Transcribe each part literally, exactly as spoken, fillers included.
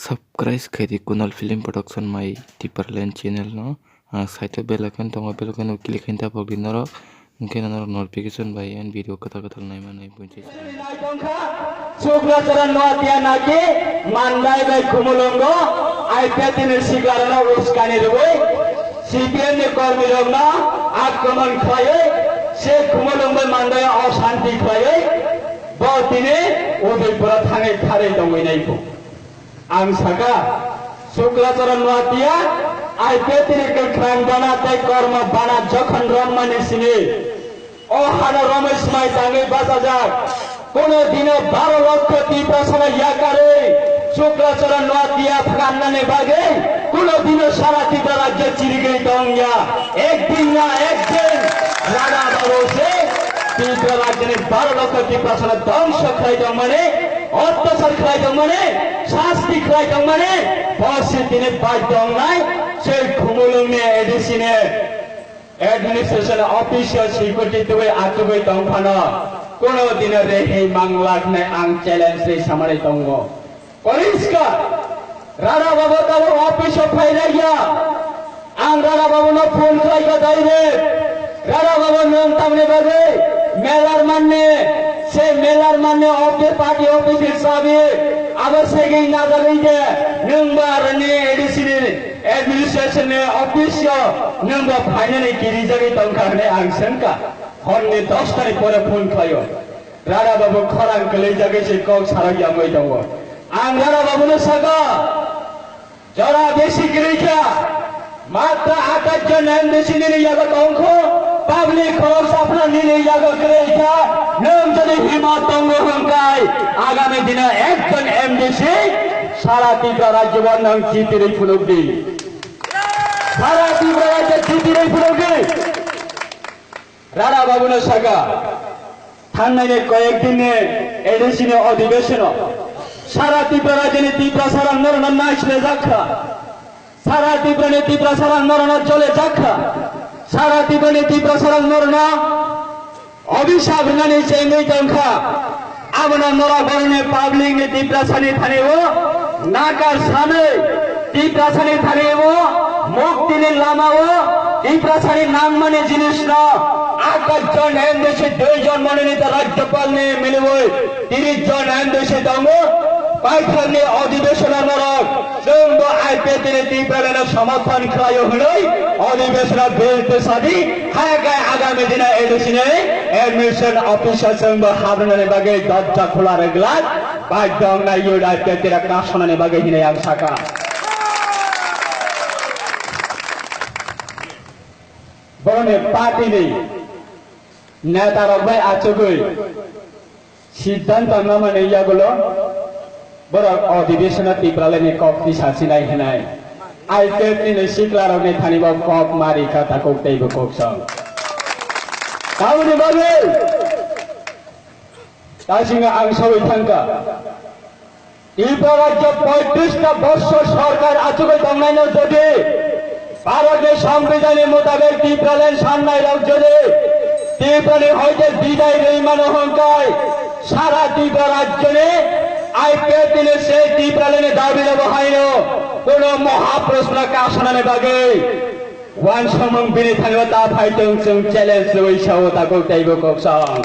Subscribe khaidi Kunal Film Production my Tipraland channel no. Ah, site o bell icon tongo, bell icon o click khaina tabok di norok. Hwnkhe norok notification bai ani video kwtal kwtal naima nai bunchi. Chukla chara Noatia naki mandai bai Khumulwngo I P F T ni siklarano uskani rwui C P M ni kormirokno akromon khlaiwi se Khumulwng bai mandai o osanti khlaiwi bo tini Udaipura thangwi tharwi tongwi nai kho. Ang saka, Chukla chara Noatia, I P F T ni kwkhrang bana tei kormo bana jokhon romani simi. O hano romwi smai tangwi bachajak. Kuno dino baro lokho Tiprasano yakarwi Chukla chara Noatia phannani bagwi kuno dino sara Tripura rajyo chirigwi tongya. Ek din na ek din rada baro se Tripura rajyoni baro lokho Tiprasano dhongso khlai tongmani, otyachar khlai tongmani, sasti khlai tongmani, bo se tini bai tongnai se Khumulwngni A D C ni administration office o security twiwi achugwi tong phano kuno dino rehei manglak hinwi ang challenge ri samani tongo. Poriskar, Rada Babu tabuk office o phailaiya. Ang Rada Babu no phone khlaikha direct. Rada Babu nwng tamni bagwi melar manne, se melar manne office, party office ni chabi abo segwi najagwi de nwng ba aroni A D C ni administration ni office o nwng ba phainani kirijagwi tongkha hwnwi ang swngkha. Horni dosta ni pore phone khlaio. Rada Babu khorang kwlwijagwi se kok sarok yamwi tongo. Ang Rada Babu no saka, jora besi kwrwi kha, matra athais jon M D C nini yago tongkho, public khoroksa phano nini yago kwrwi kha, nwng jodi himmat tongo hwnkhai, agami dino ekjon M D C sara Tripura rajyo bo nwng jitirwi phunukdi. Sara Tripura rajyo jitirwi phunukdi. Rada Babu no saka, thangnai ni koyek din ni A D C ni odhibeshon o sara Tripura rajyo ni Tiprasa rang norok no naislejak kha, sara Tripura ni Tiprasa rang norok no cholejak kha, sara Tripura ni Tiprasa rang norok no obisap rwnani chengwi tong kha. Abono norok borokni public ni Tiprasa ni thani o nakar sanwi Tiprasa ni thani o mukti ni lama o Tiprasa ni nangmani jinis no athais jon M D C dui jon mononito rajyopal ni miliwi tris jon M D C tongo. Paithak ni odhibeshon o norok Chwng bo I P F T ni Tipraland no somorthon khlaio hwnwi odhibeshon o bill tisadi, haya khe agami dino A D C ni administration office o chwng bo habrwnani bagwi dorja khula rwglak, bai dong nai youth I P F T rok kasonani bagwi hinwi ang sakha. Boroni party ni neta rok bai achugwi siddhanto namani yagulo borok odhibeshon o Tipraland ni kok tisa sinai hinai I P F T ni sikla rok ni thani bo kok mari kha takhuk tei bo kok song. Tamoni bagwi tasinga ang sawi thangkha. Tripura rajyo poitrish ta borsor sorkar achugwi tongnaino jodi Bharatni Sambidhanni mutabek Tipraland sannai rok jodi Tripurani hoite bidai rwi mano hwnkhai sara Tripura rajyoni I P F T ni se Tipralandni dabi rok haino kuno mohaproshno kasanani bagwi wansukmung bini thani ta phaitong chwng challenge rwi sao takhuk tei bo kok song.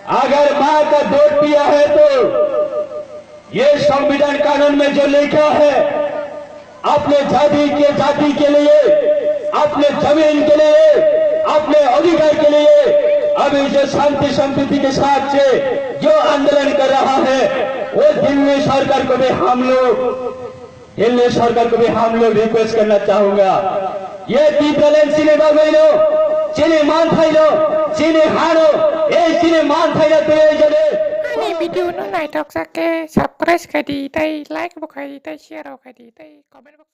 अगर माँ का दूध पिया है तो ये संविधान कानून में जो लिखा है, अपने जाति के, जाति के लिए, अपने जमीन के लिए, अपने अधिकार के लिए अभी जो शांति संप्रीति के साथ से जो आंदोलन कर रहा है, वो दिल्ली सरकार को भी हम लोग दिल्ली सरकार को भी हम लोग रिक्वेस्ट करना चाहूंगा, ये टिपिएलएन सिनेमा में लो, चीनी मान थाई लो, चीनी हानो, ए चीनी मान थाई लो, तो ये जले। Ani video no naithok sakhe subscribe khai di, tei like bo khai di, tei share bo khai di, tei comment box